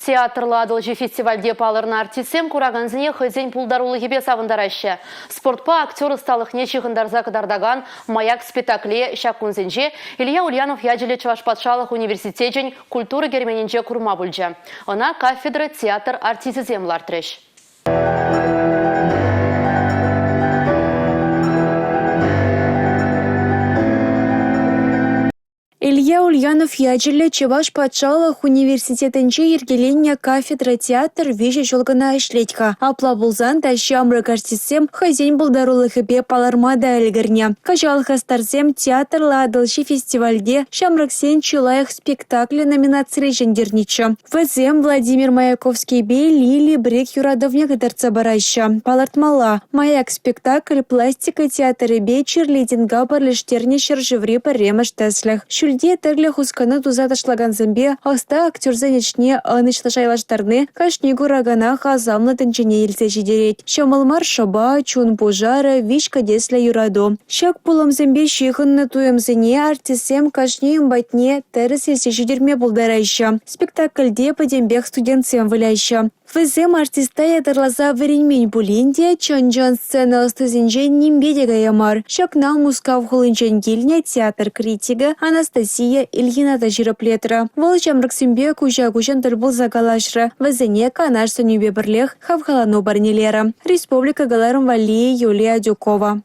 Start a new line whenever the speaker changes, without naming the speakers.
Театрлӑ Атӑлҫи фестивальте палӑрнӑ артистсем куракансене хӑйсен пултарулӑхӗпе савӑнтараҫҫӗ. Спортпа актер ӑсталӑхне ҫыхӑнтарса кӑтартакан «Маяк» спектакле ҫак кунсенче Илья Ульянов ячӗллӗ Чӑваш патшалӑх университечӗн культура керменӗнче курма пулчӗ. Ӑна кафедра театр артисчӗсем лартрӗҫ.
Илья Ульянов ячӗллӗ Чӑваш патшалӑх университетӗнче йӗркеленнӗ кафедра театр виҫӗ ҫул кӑна ӗҫлет-ха. Апла пулсан та ҫамрӑк артистсем хӑйсен пултарулӑхӗпе палӑрма та ӗлкӗрнӗ. Кӑҫал хастарсем «Театрлӑ Атӑлҫи» фестивальте «Ҫамрӑксен чи лайӑх спектаклӗ» номинацире ҫӗнтернӗччӗ. Вӗсем Владимир Маяковскийпе Лили Брик юратӑвне кӑтартса параҫҫӗ. Палӑртмалла, «Маяк» спектакль пластика театрӗпе чирлидинга пӗрлештернӗ ҫӗршыври пӗрремӗш тӗслӗх. Ҫӳлте тӗрлӗ хускану туса ташлакансемпе ӑста актерсен ӗҫне ӑнӑҫлӑ шайлаштарни кашни кураканах асамлӑ тӗнчене илсе ҫитерет. Ҫӑмӑл мар шӑпа, чун пушарӗ, виҫ кӗтеслӗ юрату. Ҫак пулӑмсемпе ҫыхӑннӑ туйӑмсене артистсем кашнийӗн патне тӗрӗс илсе ҫитерме пултараҫҫӗ. Спектакльте пӗтӗмпех студентсем выляҫҫӗ. Вӗсем артиста ятарласа вӗренмен пулин те чӑн-чӑн сцена ӑстисенчен нимпе те кая мар. Ҫакна Мускав хулинчен килнӗ театр критикӗ Анастасия Ильина та ҫирӗплетрӗ. Вӑл ҫамрӑксемпе куҫа-куҫӑн тӗл пулса калаҫрӗ, вӗсене канаш сӗнӳпе пӗрлех хавхалану парнелерӗ. Республика кӑларӑм валли Юлия Адюкова.